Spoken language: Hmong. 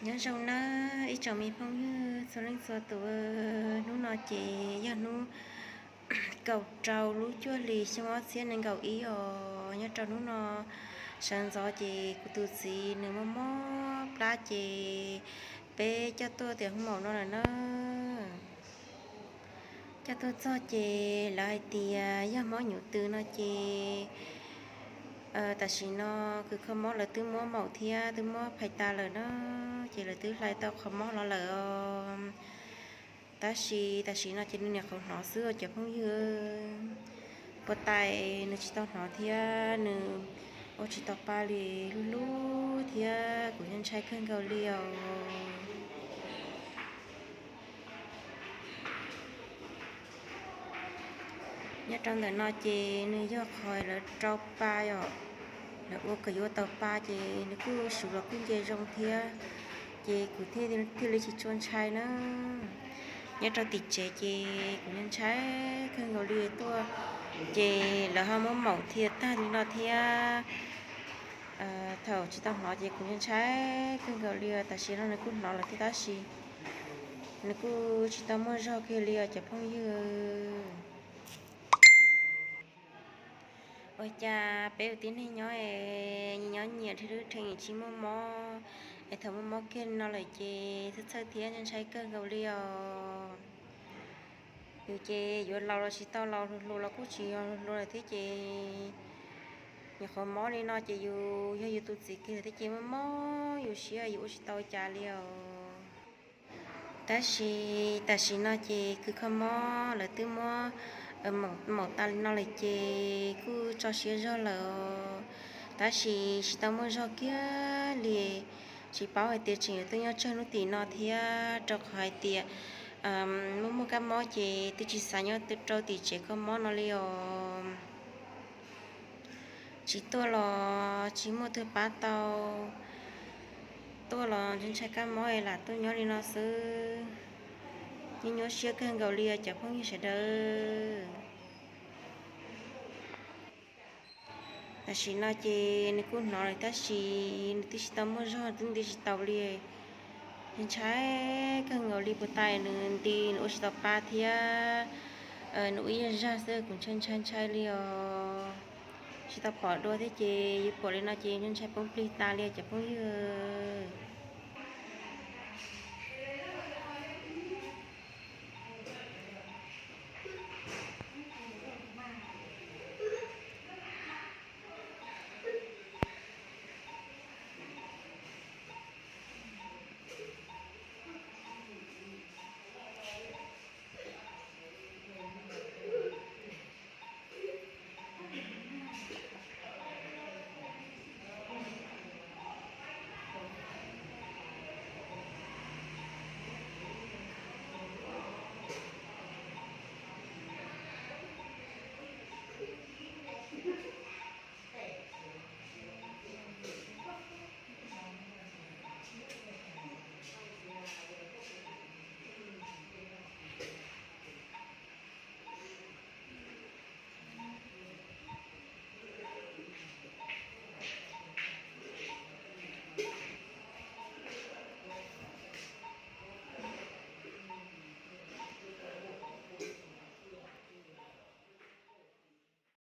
Nyob zoo nawb ib tsoom me phooj ywg txhua leej txhua tus, hnub no ces yog hnub kaum rau lub cuaj hlis xyoo ob txhiab nees nkaum ib os. Nyob rau hnub no sawv ntxov ces kuv tus txiv nws mob mob plab ces peb coj tuaj tias hu maum no lawm na. Coj tuaj txog ces lawv hais tias yog mob nyuv tws no ces tam sim no kws kho mob lawv twb muab maum thiab twb muab phais tas lawm na, ces lawv twb hlais tau qhov mob los lawm os. Tab sis tam sim no ces nws niam qhuav hnov xwb os cov phooj ywg. Puas tais nws tsis tau hnov thiab nws ua tsis tau pa li, hlub hlub thiab kuv ntshai kawg nkaus li os. Nyob rau ntawm no ces nws yog qhov lawv rau pa os, lawv ua kom yuav tau pa ces nws kuj suv los kuj nce zoo thiab, ces kuv thiaj li tsis tshua ntshai na. Nyob rau tim tsev ces kuv ntshai kawg nkaus li tuaj, ces lawv ho muab maum thiaj tag li no thiab. Thaum tsis tau hnov ces kuv ntshai kawg nkaus li, tam sim no nws kuj hnov lawm thiab tab sis nws kuj tsis tau muaj zog kiag li os cov phooj ywg. Ua cas peb ua tib neeg nyob es nyob nyias dhia lub rhees tsis muaj mob, es thaum muaj mob kiag no lawm ces txhawj txhawj thiab ntshai kawg nkaus li os. Yus ces yuav laus los tsis tau laus, hluas hluas los kuj tsis yog hluas hluas lawm thiab ces nyuam qhuav mob li no ces yus yog yus tus txiv kiag lawm thiab ces mob mob yus siab yus ua tsis tau cas li os. Tab sis tam sim no ces kws kho mob lawv twb muab maum tas li no lawm ces kuj tso siab zog lawm, tab sis tsis tau muaj zog kiag li. Tsis paub hais tias tseem yuav tuaj nyob tsawg hnub tim no thiab, rau qhov hais tias muaj muaj kab mob ces twb tsis xav nyob rau tim tsev kho mob no li os. Tsis tuaj los tsis muaj twg pab tau, tuaj los ntshai kab mob es lam tuaj nyob li no xwb. Nyuaj nyuaj siab kawg nkaus li os cov phooj ywg sawv daws. Tam sim no ces nws kuj hnov lawm tab sis nws twb tsis tau muaj zog, twb nti tsis taus li. Ntshai kawg nkaus li, puas tais nws nti nws ua tsis tau pa thiab, nws ua ib zag xwb kuv ntshai ntshai ntshai li os. Tsis tau pom dua thiab ces yus pom li no ces ntshai poob plig tas li os cov phooj ywg.